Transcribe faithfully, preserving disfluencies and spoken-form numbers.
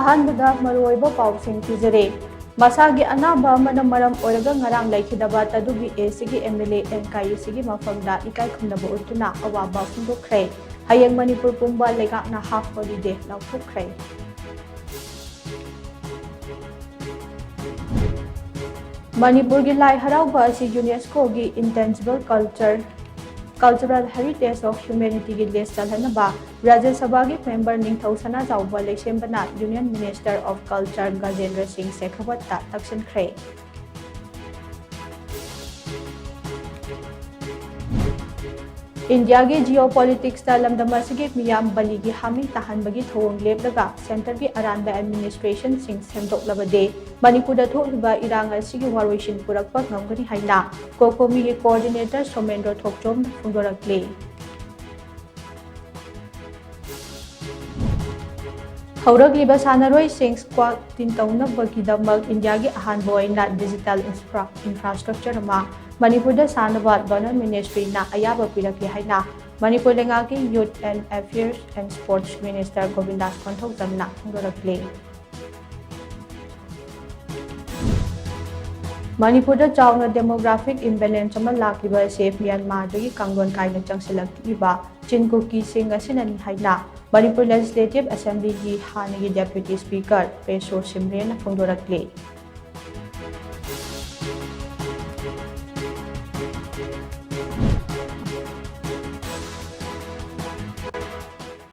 ꯑꯍꯥꯟꯕꯗ ꯃꯔꯨꯑꯣꯏꯕ ꯄꯥꯎꯁꯤꯡ ꯄꯤꯖꯔꯦ꯫ ꯃꯁꯥꯒꯤ ꯑꯅꯥꯕ ꯑꯃꯅ ꯃꯔꯝ ꯑꯣꯏꯔꯒ ꯉꯔꯥꯡ ꯂꯩꯈꯤꯗꯕ ꯇꯗꯨꯕꯤ ꯑꯦꯁꯤꯒꯤ ꯑꯦꯝ ꯑꯦꯜ ꯑꯦ ꯑꯦꯟ ꯀꯥꯏ ꯑꯦꯁꯤꯒꯤ ꯃꯐꯝꯗ ꯏꯀꯥꯏ ꯈꯨꯝꯅꯕ ꯎꯠꯇꯨꯅ ꯑꯋꯥꯕ ꯐꯣꯡꯗꯣꯛꯈ꯭ꯔꯦ꯫ ꯍꯌꯦꯡ ꯃꯅꯤꯄꯨꯔ ꯄꯨꯝꯕ ꯂꯩꯉꯥꯛꯅ half holiday ꯂꯥꯎꯊꯣꯛꯈ꯭ꯔꯦ꯫ ꯃꯅꯤꯄꯨꯔꯒꯤ ꯂꯥꯏ ꯍꯔꯥꯎꯕ ꯑꯁꯤ ꯌꯨꯅꯦꯁꯀꯣꯒꯤ Intangible Culture, Cultural Heritage of Humanityꯒꯤ list ꯆꯜꯍꯟꯅꯕ ꯔꯥꯖ꯭ꯌ ꯁꯚꯥꯒꯤ ꯃꯦꯝꯕꯔ ꯅꯤꯡꯊꯧ ꯁꯅꯥꯖꯥꯎꯕ ꯂꯩꯁꯦꯝꯕꯅ Union Minister of Culture ꯒꯖꯦꯟꯗ꯭ꯔ ꯁꯤꯡ ꯁꯦꯈꯥꯋꯠꯇ ꯇꯛꯁꯤꯟꯈ꯭ꯔꯦ꯫ ꯏꯟꯗꯤꯌꯥꯒꯤ geopoliticsꯇ ꯂꯝꯗꯝ ꯑꯁꯤꯒꯤ ꯃꯤꯌꯥꯝ ꯕꯂꯤꯒꯤ ꯍꯥꯃꯤ ꯇꯥꯍꯟꯕꯒꯤ ꯊꯧꯑꯣꯡ ꯂꯦꯞꯂꯒ centreꯒꯤ ꯑꯔꯥꯟꯕ administrationꯁꯤꯡ ꯁꯦꯝꯗꯣꯛꯂꯕꯗꯤ ꯃꯅꯤꯄꯨꯔꯗ ꯊꯣꯛꯂꯤꯕ ꯏꯔꯥꯡ ꯑꯁꯤꯒꯤ ꯋꯥꯔꯣꯏꯁꯤꯟ ꯄꯨꯔꯛꯄ ꯉꯝꯒꯅꯤ ꯍꯥꯏꯅ COCOMIꯒꯤ coordinator ꯁꯣꯃꯦꯟꯗ꯭ꯔ ꯊꯣꯛꯆꯣꯝꯅ ꯐꯣꯡꯗꯣꯔꯛꯂꯤ꯫ ꯍꯧꯔꯛꯂꯤꯕ ꯁꯥꯟꯅꯔꯣꯏꯁꯤꯡ squad ꯇꯤꯟ ꯇꯧꯅꯕꯒꯤꯗꯃꯛ ꯏꯟꯗꯤꯌꯥꯒꯤ ꯑꯍꯥꯟꯕ ꯑꯣꯏꯅ digital infra-, infrastructure ꯑꯃ ꯃꯅꯤꯄꯨꯔꯗ ꯁꯥꯅꯕ Donor Ministryꯅ ꯑꯌꯥꯕ ꯄꯤꯔꯛꯂꯦ ꯍꯥꯏꯅ ꯃꯅꯤꯄꯨꯔ ꯂꯩꯉꯥꯛꯀꯤ Youth and Affairs and Sports Minister ꯒꯣꯕꯤꯟꯗꯥꯁ ꯀꯣꯟꯊꯧꯖꯝꯅ ꯐꯣꯡꯗꯣꯔꯛꯂꯤ꯫ ꯃꯅꯤꯄꯨꯔꯗ ꯆꯥꯎꯅ demographic imbalance ꯑꯃ ꯂꯥꯛꯂꯤꯕ ꯑꯁꯤ ꯃ꯭ꯌꯥꯟꯃꯥꯔꯗꯒꯤ ꯀꯥꯡꯂꯣꯟ ꯀꯥꯏꯅ ꯆꯪꯁꯤꯜꯂꯛꯂꯤꯕ ꯆꯤꯟ ꯀꯨꯀꯤꯁꯤꯡ ꯑꯁꯤꯅꯅꯤ ꯍꯥꯏꯅ ꯃꯅꯤꯄꯨꯔ Legislative Assemblyꯒꯤ ꯍꯥꯟꯅꯒꯤ Deputy Speaker ꯄꯦꯁꯣ ꯁꯤꯝꯔꯦꯟꯅ ꯐꯣꯡꯗꯣꯔꯛꯂꯤ꯫